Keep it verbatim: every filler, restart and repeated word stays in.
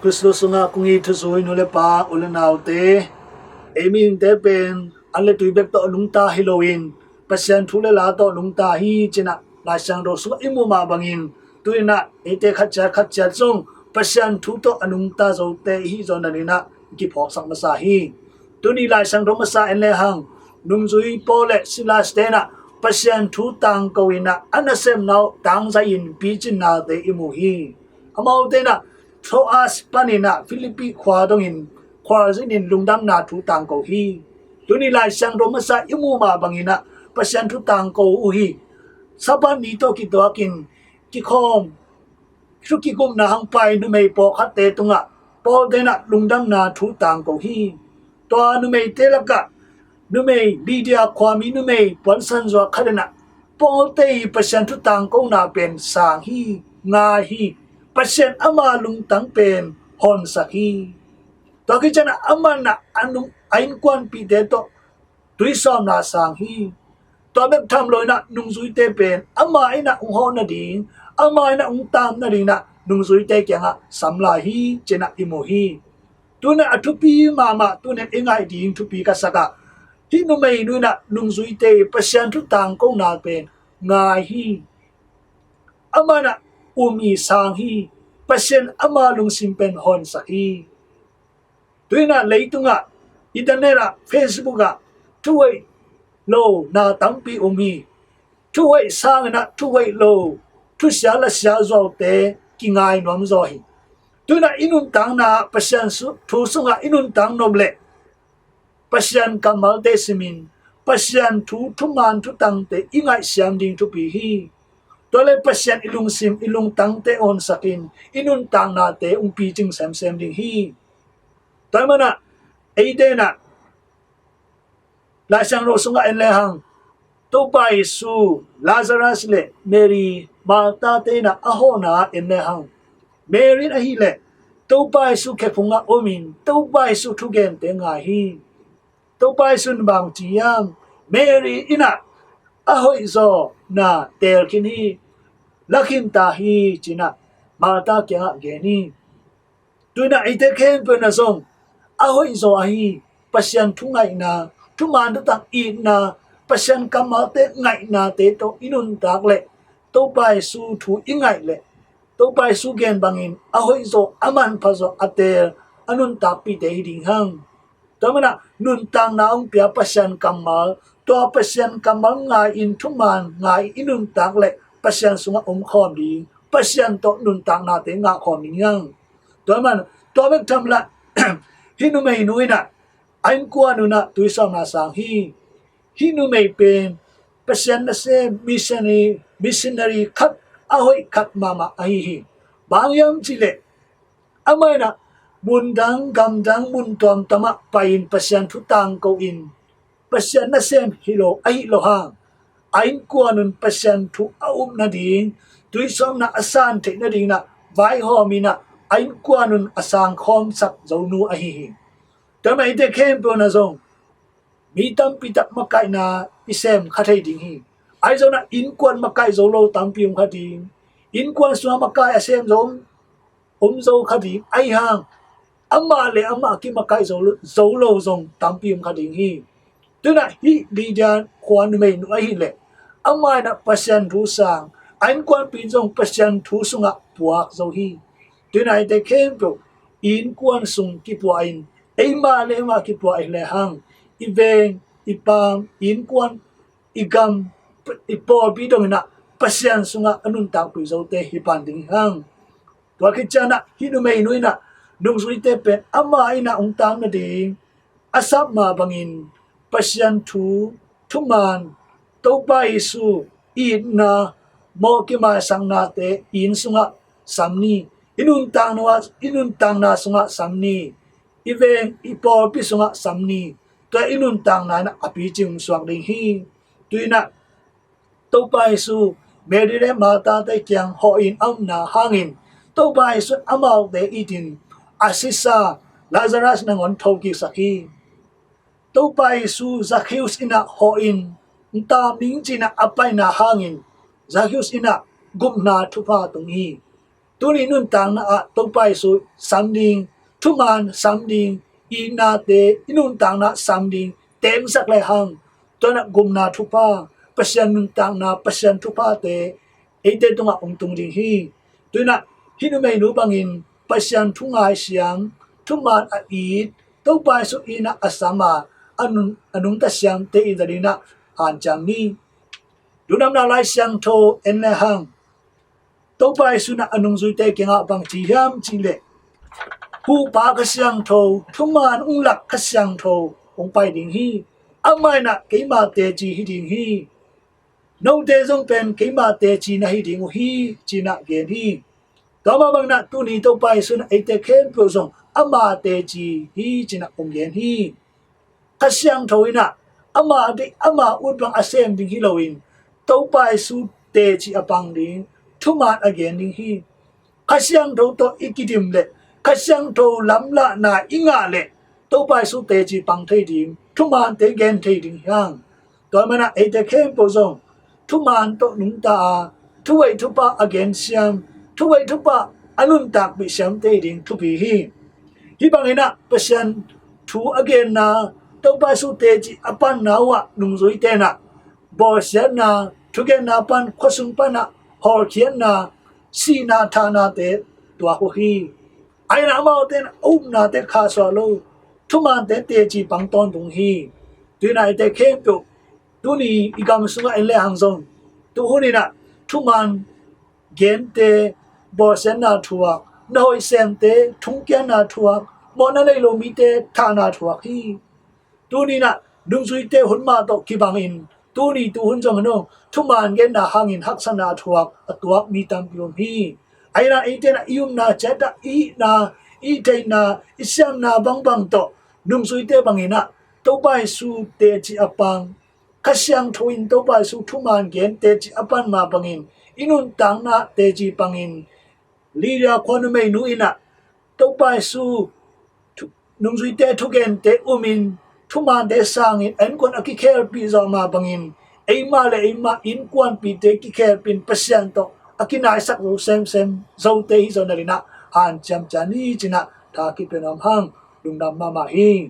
Khristu sungah kong it thuzui nu le pa, u le naute, ei mihingte pen an le tui bek tawh nungta hi loin Pasian thu le la tawh nungta hi cinah Lai Siangtho sungah i muh mah bangin tuinah eite khatciat khatciat zong Pasian thu tawh a nungta zote i hih zawh nadinah i kiphawksak masa hi. Tuni Lai Siangtho masa en lehang nungzui Paul le Silas tenah Pasian thu tangko inah a nasepna uh tangzai in picinnate i mu hi. Amaute inah Troas paninah Philippi khua dongin khualzinin lungdamna thu tangko hi. Tuni Lai Siangtho masa i muh mah banginah Pasian thu tangko uh hi. Sabbath ni tawh kituakin kikhawm thu kigupna hang pai numei pawlkhatte tungah Paul tenah lungdamna thu tangko hi. Tua numeite lakah numei Lydia khuami numei puansan zuak khat inah Paul te i Pasian thu tangkona pen sang hi, ngai hi. Pasian ama lungtang pen honsak hi. Tua khit cianah amanah a nung a innkuanpihte tawh tuisawmna sang hi. Tua bek tham lo inah nungzuite pen ama inah hong hawh nading, ama inah hong tam nadinah nungzuite kiangah sam lai hi cinah i mu hi. Tunah a thupi mahmah tunin i ngaih ding thupi ka sakah hih numei nu inah nungzuite i Pasian thu tangkona pen ngai hi. Amanah um i sang hi. Pasian ama lungsim pen honsak hi. Tuinah leitungah internet ah, Facebook ah thuhoih lo na tampi um hi. Thuhoih sanginah thuhoih lo thusia lasia zuaute kingai nuam zaw hi. Tuinah i nuntakna Pasian thu sungah i nuntak nop leh Pasian kammalte simin Pasian thu thuman thutangte i ngaihsiam ding thupi hi. Tua le Pasian i lungsim i lungtangte honsakin i nuntaknate hong picing semsem ding hi. Tua manah eite inah Lai Siangtho sungah en lehang Topa Jesu, Lazarus le Mary, Martha te inah a hawhna en lehang Mary in ahileh Topa Jesu khephungah omin Topa Jesu thugente ngai hi. Topa Jesu in bang ci hiam? Mary inah a hoihzawhna teel khin hi, lakhin ta hi cinah Martha kiangah gen hi. Tuinah eite khempeuh na zong a hoihzaw ahi Pasian thu ngaihna, thuman thutang itna, Pasian kammalte ngaihnate tawh i nuntak leh Topa Jesu thu i ngaih leh Topa Jesu gen bangin a hoihzaw, a manphazaw, a teel, a nuntakpihte hi ding hang. Tua manah nuntakna hong pia Pasian kammal, tua Pasian kammal ngai-in thuman ngai i nuntak leh Pasian sungah omkhawm ding, Pasian tawh nuntaknate ngahkhawm ding hang. Tua man tua bek tham lah hih numeinu inah a innkuan unah tuisawmna sang hi. Hih numei pen Pasian nasem missionary, missionary khat a hoih khat mahmah ahi hi. Bang hiam cihleh amah inah mundang gamdang mun tuamtuamah pai-in Pasian thu tangko in Pasian nasem hi lo ahi lo hang a innkuan un Pasian thu a up nading, tuisawmna a san theih nading inah vaihawm inah a innkuan un a sangkhawmsak zonu ahi hi. Tua mah eite khempeuh na zong mi tampi tak makaihna i sem kha thei ding hi. Ahi zonah innkuan makaih zo lo tampi om kha ding. Innkuan sungah makai a sem zo om, om zo kha ding. Ahi hang amah le amah kimakaih zo lo, zo lo zong tampi om kha ding hi. Tuinah hih Lydia khua numeinu ahileh amah inah Pasian thu sang, a innkuanpih zong Pasian thu sungah puak zo hi. Tuinah eite khempeuh i innkuan sung kipuah in, eimah le eimah kipuah i lehang i veng, i paam, i innkuan, i gam, i pawlpi donginah Pasian sungah a nuntakpih zote hi pan ding hang. Tua khit cianah hih numeinu inah nungzuite pen amah inah hong tam nading a sap mah bangin Pasian thu, thuman, Topa Jesu itna, mawh kimaisaknate i inn sungah sam ni. I nuntakna, i nuntakna sungah sam ni. I veng, i pawlpi sungah sam ni. Tua i nuntakna inah a picing suak ding hi. Tuinah Topa Jesu Mary le Martha te kiang hawhin a omna hangin Topa Jesu in amaute itin a sisa Lazarus nangawn thokiksak hi. Topa Jesu Zakheus innah hawhin, nta ming cinah a paina hangin Zakheus innah gupna thupha tung hi. Tuni nuntakna ah Topa Jesu sam ding, thuman sam ding, itnate i nuntakna sam ding tengsak le hang, tua in ah gupna thupha, Pasian nuntakna, Pasian thuphate eite tungah hong tung ding hi. Tua in ah hih numeinu bangin Pasian thu ngaisiam, thuman a it, Topa Jesu in ah a sam a, a nung, a nungta siamte i zat in ah hanciam ni. Lungdamna Lai Siangtho en le hang, Topa Jesu in ah a nungzuite kiangah bang ci hiam cih leh, Pu, Pa, Kha Siangtho, thuman hong lak Kha Siangtho hong pai ding hi. Amah in ah keima teci hi ding hi. Note zong pen keima teci na hi ding uh hi, ci in ah gen hi. Tua mah bangin ah tuni Topa Jesu in ah eite khempeuh zong ama teci hi, ci in ah hong gen hi. Kha Siangtho in ah ama deih, ama ut bang a sem ding hi loin, Topa Jesu teci a pang ding, thuman a gen ding hi. Kha Siangtho tawh i kidim leh, Kha Siangtho lamlahna i ngah leh, Topa Jesu teci pang thei ding, thumante gen thei ding hi hang. Tua manin ah eite khempeuh zong thuman tawh nungta a, thuhoih thupha a gensiam, thuhoih thupha a nuntakpih siamte hi ding thupi hi. Hih bangin ah Pasian thu a genna, Topa Jesu teci a panna uh ah nungzuite in ah bawlsiatna, thugenna pan, khuasung pan ah hawlkhiatna, sihna, thahnate tuak uh hi. Ahi zongin amaute in a upnate khahsuah lo, thumante teci pang tawntung hi. Tua in ah eite khempeuh tuni i gam sungah en le hang zong, tuhun in ah thuman gente bawlsiatna thuak, na hoih semte thungkiatna thuak, mawhna nei lo mite thahna thuak hi. Tuni in ah nungzuite hun mah tawh kibangin, tuni tuhun zong in ah thuman genna hangin haksatna thuak a tuak mi tampi om hi. Ahi zongin ah eite in ah i upna ciat ah, i hihna, i theihna, i siamna bangbang tawh nungzuite bangin ah Topa Jesu teci a pang, Kha Siangtho in Topa Jesu thuman gen teci a pan mah bangin, i nuntakna teci pangin, Lydia khua numeinu in ah Topa Jesu thu, nungzuite thugente umin, thumante sangin, innkuan a kikhelpih zawh mah bangin, eimah le eimah innkuanpihte kikhelpih in Pasian tawh a kinaisak zo semsem zote hi zo nadingin ah hanciam ciat ni, ci in ah thakit pia nuam hang. Lungdam mahmah hi.